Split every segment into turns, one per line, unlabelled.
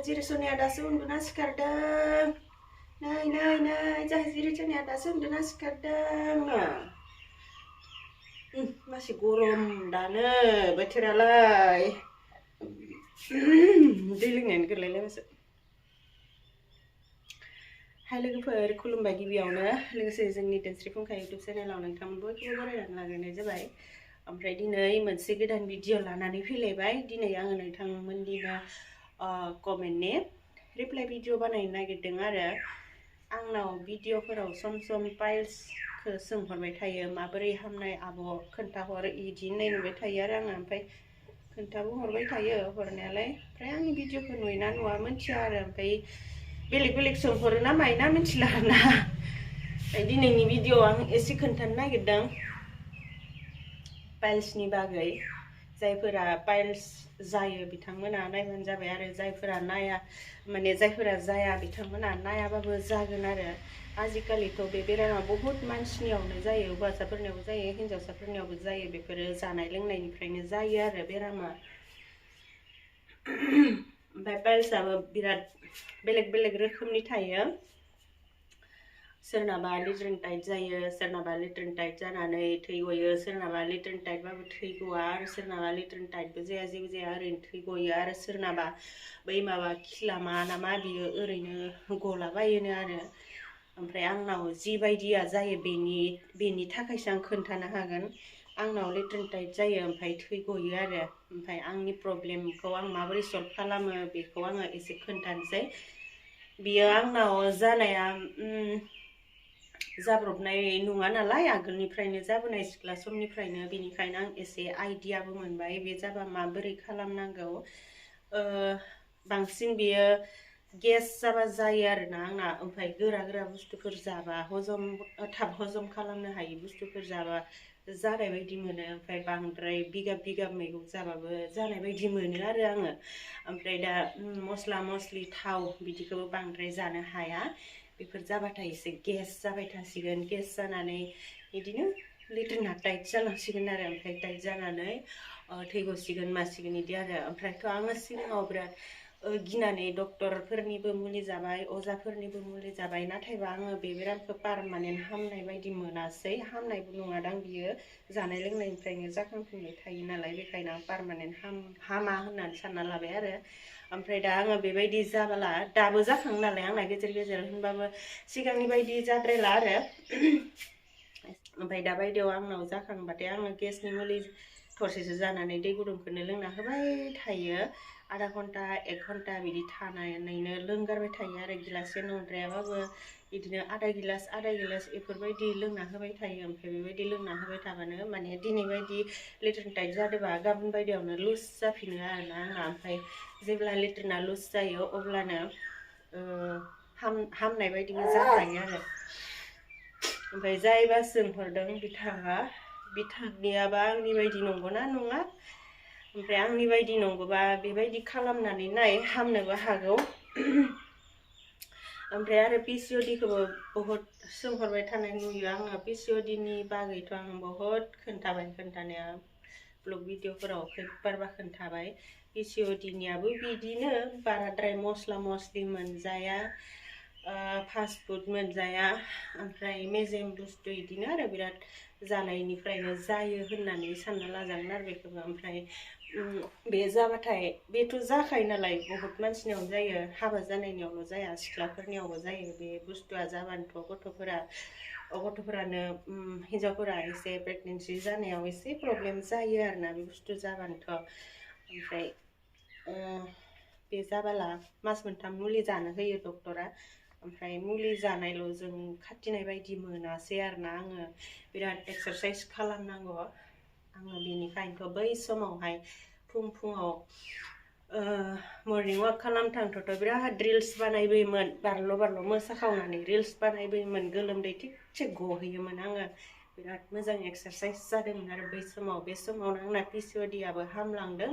Jahazir Sonia dasu unduna sekarang. Nay, Jahazir Sonia dasu unduna sekarang. Masih gurem dana bothोरालाय. दै लोंनायानो गोरलैलाय मासो. हाय लोगोफोर खुलुमबाय गिबियावनो लोगोसे जोंनि दोनस्रि फुंखा इउटुब चेनेलाव नोंथांमोन बयखौबो बरायनानै लाग्रोनाय जाबाय. ओमफ्राय दिनै मोनसे गोदान भिडिअ लानानै फैलायबाय. दिनै आङो नोंथांमोननिनो कमेन्टनि रिप्लाय भिडिअ बानायनो नागिरदों आरो आंनाव भिडिअफोराव सम सम पाइल्सखौ सोंहरबाय थायो माबोरै हामनाय आब' खोन्थाहर इदि होननाय नुबाय थायो आरो आङो ओमफ्राय खोन्थाबो हरबाय थायो हरनायालाय ओमफ्राय आंनि भिडिअखौ नुयोना नुवा मिथिया आरो ओमफ्राय बेलेग सोंहरो ना माइना मिथिला आरोना दिनैनि भिडिअ आं एसे खोन्थानो नागिरदों पाइल्सनि बागै जायफोरा पाइल्स जायो बिथांमोना नायबानो जाबाय आरो जायफोरा नाया माने जायफोरा जाया बिथांमोना नायाबाबो जागोन आरो आजिखालिथ' बे बेरामा बहुत मानसिनियावनो जायो हौवासाफोरनियावबो जायो हिन्जावसाफोरनियावबो जायो बेफोरो जानाय लोंनायनिफ्रायनो जायो आरो बेरामा ओमफ्राय पाइल्सआबो बिराद बेलेग रोखोमनि थायो सोरनाबा लिट्रेन टाइट जायो सोरनाबा लिट्रेन टाइट जानानै थै गयो सोरनाबा लिट्रेन टाइटबाबो थै गवा आरो सोरनाबा लिट्रेन टाइटबो जाया जेबो जाया ओरैनो थै गयो आरो सोरनाबा बै माबा खिलामा नामा बियो ओरैनो गलाबायोनो आरो ओमफ्राय आंनाव जिबायदिया जायो बेनि थाखायसो आं खोन्थानो हागोन आंनाव लिट्रेन टाइट जायो ओमफ्राय थै गयो आरो ओमफ्राय आंनि प्रब्लेमखौ आं माबोरै सल्भ खालामो बेखौ आङो एसे खोन्थानोसै बियो आंनाव जानाया जाब्रबनाय नङा नालाय आगोलनिफ्रायनो जाबोनाय सिख्ला समनिफ्रायनो बेनिखायनो आं एसे आइडियाबो मोनबाय बे जाबा माबोरै खालामनांगौ बांसिन बेयो गेस जाबा जायो आरोना आंना ओमफ्राय गोरा बुस्थुफोर जाबा थाब हजम खालामनो हायि बुस्थुफोर जाबा जानाय बायदि मोनो ओमफ्राय बांद्राय बिगाब मैगं जाबाबो जानाय बायदि मोनो आरो आङो ओमफ्राय दा मस्ला मस्लि थाव बिदिखौबो बांद्राय जानो हाया बेफोर जाबाथाय एसे गेस जाबाय थासिगोन गेस जानानै बिदिनो लिट्रेना टाइट जालांसिगोन आरो ओमफ्राय टाइट जानानै थै गसिगोन मासिगोन बिदि आरो ओमफ्रायथ' आङो सिगाङाव बिराद गिनानै डक्टरफोरनिबो मुलि जाबाय अजाफोरनिबो मुलि जाबाय नाथायबा आङो बे बेरामखौ पारमानेन्ट हामनाय बायदि मोनासै हामनायबो नङादां बियो जानाय लोंनायनिफ्रायनो जाखांफिनबाय थायो नालाय बेखायनो आं पारमानेन्ट हामा होननानै सानना लाबाय आरो ओमफ्राय दा आङो बेबायदि जाबोला दाबो जाखाङो नालाय आंना गेजेर होनबाबो सिगांनि बायदि जाद्रायला आरो ओमफ्राय दा बायदियाव आंनाव जाखांबाथाय आङो गेसनि मुलि थरसेसो जानानै दै गुदुंखौनो लोंना होबाय थायो आधा घन्टा 1 घन्टा बिदि थानानैनो लोंगारबाय थायो आरो गिलाससे नंद्रायाबाबो बिदिनो आधा गिलास बेफोरबायदि लोंना होबाय थायो ओमफ्राय बेबायदि लोंना होबाय थाबानो माने दिनै बायदि लिट्रेन टाइट जादोंबा गाबोन बायदियावनो लुज जाफिनो आरोना आंना ओमफ्राय जेब्ला लिट्रेना लुज जायो अब्लानो हामनाय बायदिबो जाखायो आरो ओमफ्राय जायबा सोंहरदों बिथांनियाबा आंनि बायदि नंगौना नङा ओमफ्राय आंनि बायदि नंगौबा बेबायदि खालामनानै नाय हामनोबो हागौ ओमफ्राय आरो PCODखौबो बहुत सोंहरबाय थानाय नुयो आङो PCODनि बागैथ' आं बहुत खोन्थाबाय खोन्थानाया ब्लग भिडिअफोराव खैबारबा खोन्थाबाय PCODनियाबो बिदिनो बाराद्राय मस्ला मस्लि मोनजाया फास्ट फुड मोनजाया ओमफ्राय मेजेम बुस्थु बिदिनो आरो बिराद जानायनिफ्रायनो जायो होननानै सानना लाजागोन आरो बेखौबो ओमफ्राय बे जाबाथाय बेथ' जाखायो नालाय बहुत मानसिनियावनो जायो हाबा जानायनियावल' जाया सिख्लाफोरनियावबो जायो बे बुस्थुआ जाबानोथ' गथ'फोरानो हिन्जावफोरा एसे प्रेगनेन्सि जानायाव एसे प्रब्लेम जायो आरोना बे बुस्थु जाबानोथ' ओमफ्राय बे जाबाला मास मोनथाम मुलि जानो होयो डक्टरा ओमफ्राय मुलि जानायल' जों खाथिनाय बायदि मोनासै आरोना आङो बिराद एक्सारसाइस खालामनांगौ आङो बेनिखायनोथ' बै समावहाय फुङाव मर्निं वाक खालामनो थांथ'थ' बिराद रिल्स बानायबोयोमोन बारल' मोसाखावनानै रिल्स बानायबोयोमोन गोलोमदै थिगसे गहोयोमोन आङो बिराद मोजां एक्सारसाइस जादोंमोन आरो बै समाव बे समावनो आंना PCODआबो हामलांदों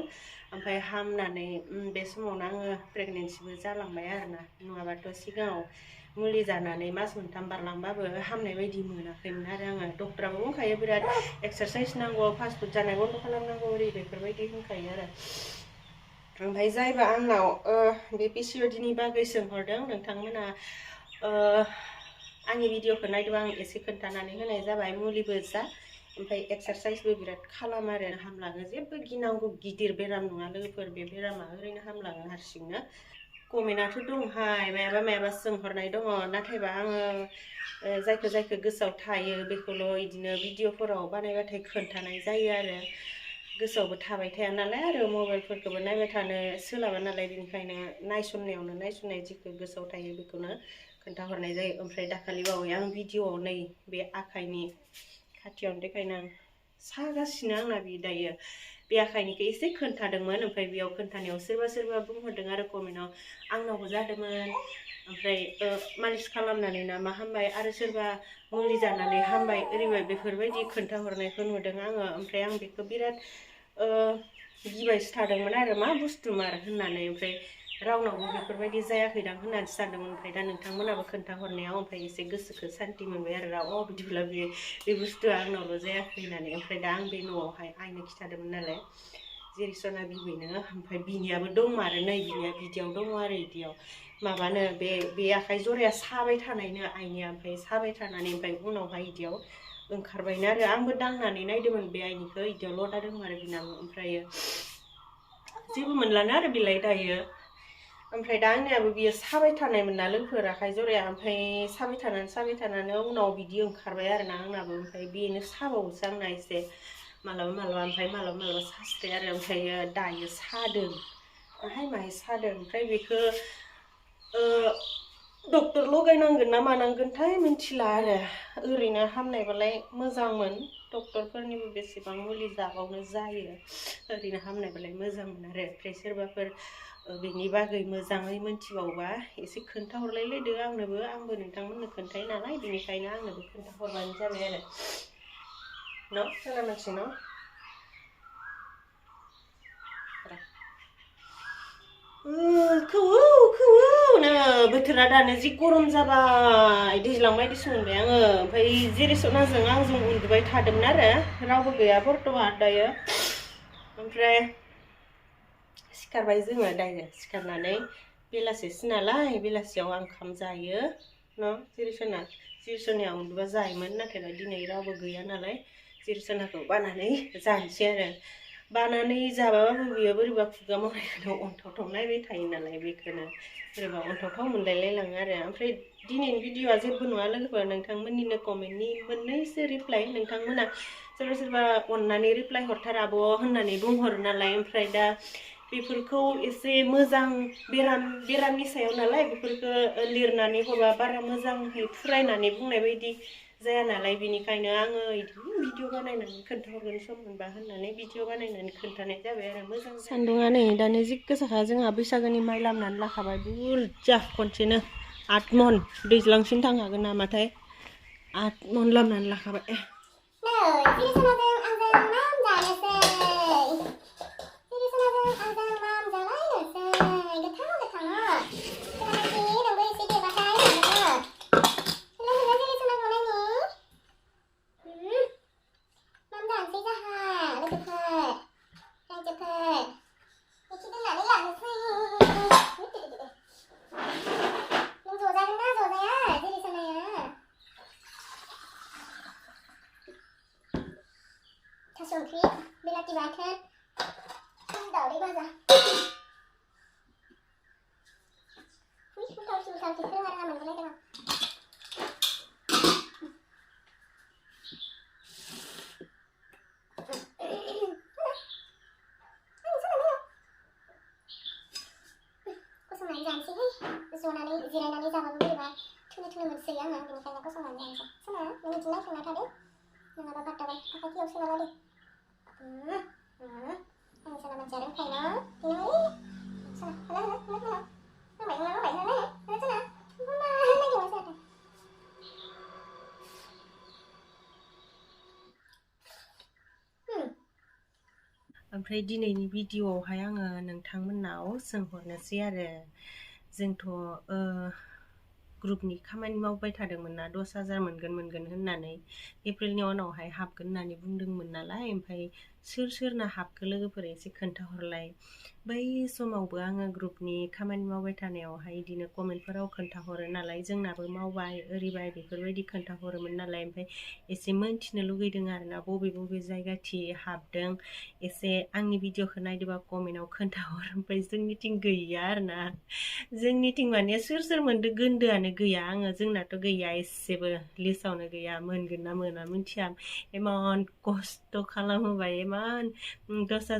ओमफ्राय हामनानै बे समावनो आङो प्रेगनेन्सिबो जालांबाय आरोना नङाबाथ' सिगाङाव मुलि जानानै मास मोनथाम बारलांबाबो हामनाय बायदि मोनाखैमोन आरो आङो डक्टराबो बुंखायो बिराद एक्सारसाइस नांगौ फास्ट फुड जानाय बन्द' खालामनांगौ ओरै बेफोरबायदि होनखायो आरो ओमफ्राय जायबा आंनाव बे PCODनि बागै सोंहरदों नोंथांमोना आंनि भिडिअखौ नायदों आं एसे खोन्थानानै होनाय जाबाय मुलिबो जा ओमफ्राय एक्सारसाइसबो बिराद खालाम आरो हामलाङो जेबो गिनांगौ गिदिर बेराम नङा लोगोफोर बे बेरामा ओरैनो हामलाङो हारसिंनो कमेन्टआथ' दंहाय मायाबा सोंहरनाय दङ नाथायबा आङो जायखौ गोसोआव थायो बेखौल' बिदिनो भिडिअफोराव बानायबाथाय खोन्थानाय जायो आरो गोसोआवबो थाबाय थाया नालाय आरो मबाइलफोरखौबो नायबाय थानो सोलाबा नालाय बेनिखायनो नायसननाय जिखौ गोसोआव थायो बेखौनो खोन्थाहरनाय जायो ओमफ्राय दाखालि बावै आं भिडिअआव नै बे आखाइनि खाथियावनो देखायनो आं सागासिनो आंना बे दायो बे आखाइनिखौ एसे खोन्थादोंमोन ओमफ्राय बेयाव खोन्थानायाव सोरबा बुंहरदों आरो कमेन्टआव आंनावबो जादोंमोन ओमफ्राय मालिस खालामनानै ना मा हामबाय आरो सोरबा मुलि जानानै हामबाय ओरैबाय बेफोरबायदि खोन्थाहरनायखौ नुदों आङो ओमफ्राय आं बेखौ बिराद गिबायसो थादोंमोन आरो मा बुस्थुमार होननानै ओमफ्राय रावनावबो बेफोरबायदि जायाखैदां होननानै सानदोंमोन ओमफ्राय दा नोंथांमोनाबो खोन्थाहरनायाव ओमफ्राय एसे गोसोखौ सान्ति मोनबाय आरो बिदिब्ला बे बुस्थुआ आंनावल' जायाखै होननानै ओमफ्राय दा आं बे न'आवहाय आइनो खिथादोंमोन नालाय जेरै सना बिबैनो ओमफ्राय बिनियाबो दंमारो नै बिनिया बिदियाव दङ आरो बिदियाव माबानो बे आखाइ जराया साबाय थानायनो आइनिया ओमफ्राय साबाय थानानै ओमफ्राय उनावहाय बिदियाव ओंखारबायनो आरो आंबो दांनानै नायदोंमोन बे आइनिखौ बिदियाव लदा दङ आरो बिनाबो ओमफ्राय जेबो मोनलानो आरो बेलाय दायो ओमफ्राय दा आंनियाबो बियो साबाय थानायमोन ना लोगोफोर आखाइ जराया ओमफ्राय साबाय थानानै उनाव बिदि ओंखारबाय आरोना आंनाबो ओमफ्राय बेनो साबावोसो आंना एसे मालाबा ओमफ्राय मालाबा सास्राय आरो ओमफ्रायो दायो सादों माहाय सादों ओमफ्राय बेखौ डक्टर लगायनांगोन ना मानांगोनथाय मिथिला आरो ओरैनो हामनायबालाय मोजांमोन डक्टरफोरनिबो बेसेबां मुलि जाबावनो जायो ओरैनो हामनायबालाय मोजांमोन आरो ओमफ्राय सोरबाफोर बेनि बागै मोजाङै मोनथिबावबा एसे खोन्थाहरलायलायदो आंनोबो आंबो नोंथांमोननो खोन्थायो नालाय बेनिखायनो आंनोबो खोन्थाहरबानो जाबाय आरो न' सोना मानसि न' खौनो बोथोरा दानो जि गरम जाबाय दैज्लां बायदिसो मोनबाय आङो ओमफ्राय जेरै सनाजों आंजों उन्दुबाय थादोंमोन आरो रावबो गैया बर्थमान दायो ओमफ्राय सिखारबाय जोङो दायो सिखारनानै बेलासिसो नालाय बेलासियाव आं ओंखाम जायो न' जिरिसनाया उन्दुबा जायोमोन नाथायबा दिनै रावबो गैया नालाय जिरिसनाखौ बानानै जानोसै आरो बानानै जाबाबो बियो बोरैबा खुगा मावनायखौनो अन्थाव नायबाय थायो नालाय बेखौनो बोरैबा अन्थाव मोनलायलाङो आरो ओमफ्राय दिनैनि भिडिअआ जेबो नङा लोगोफोर नोंथांमोननिनो कमेन्टनि मोननैसो रिप्लाय नोंथांमोना सोरबा अननानै रिप्लाय हरथार आब' होननानै बुंहरो नालाय ओमफ्राय दा बेफोरखौ एसे मोजां बेरामनि सायाव नालाय बेफोरखौ लिरनानै हरबा बारा मोजाङै फुरायनानै बुंनाय बायदि जाया नालाय बेनिखायनो आङो बिदिनो भिडिअ बानायनानै खोन्थाहरगोन सम मोनबा होननानै भिडिअ बानायनानै खोन्थानाय जाबाय आरो मोजां सान्दुङा नै दानो जि गोसाखा जोंहा बैसागोनि माइ लामनानै लाखाबाय बुरजा खनसेनो 8 मन दैज्लांसिम थांखागोन नामाथाय 8 मन लामनानै लाखाबाय संख्रि बिलाथि बाथोन दावदै भाजा गोथावसो रोङा मोनलायदों आं गसंनानै जानोसैहाय जनानै जिरायनानै जाबाबो बोरैबा थुनो मोनसोयो आङो बेनिखायनो गसंनानै जानोसै सोना नों बिदिनो नायखांना थादो नङाबा बारदावबाय आखाइयाव सोना लादो आं सोना मानसिया रोंखायोना बिनो सोना हाला ओमफ्राय दिनैनि भिडिअआवहाय आङो नोंथांमोननाव सोंहरनोसै आरो जोंथ' ग्रुपनि खामानि मावबाय थादोंमोन ना 10,000 मोनगोन होननानै एप्रिलनि उनावहाय हाबगोन होननानै बुंदोंमोन नालाय ओमफ्राय सोर सोरना हाबखो लोगोफोर एसे खोन्थाहरलाय बै समावबो आङो ग्रुपनि खामानि मावबाय थानायावहाय बिदिनो कमेन्टफोराव खोन्थाहरो नालाय जोंनाबो मावबाय ओरैबाय बेफोरबायदि खोन्थाहरोमोन नालाय ओमफ्राय एसे मोनथिनो लुगैदों आरोना बबे जायगाथि हाबदों एसे आंनि भिडिअखौ नायदोंबा कमेन्टआव खोन्थाहर ओमफ्राय जोंनिथिं गैया आरोना जोंनिथिं माने सोर मोनदों गोन्दोआनो गैया आङो जोंनाथ' गैया एसेबो लिस्टआवनो गैया मोनगोन ना मोना मिथिया इमान खस्थ' खालामहोबाय इमान 10,000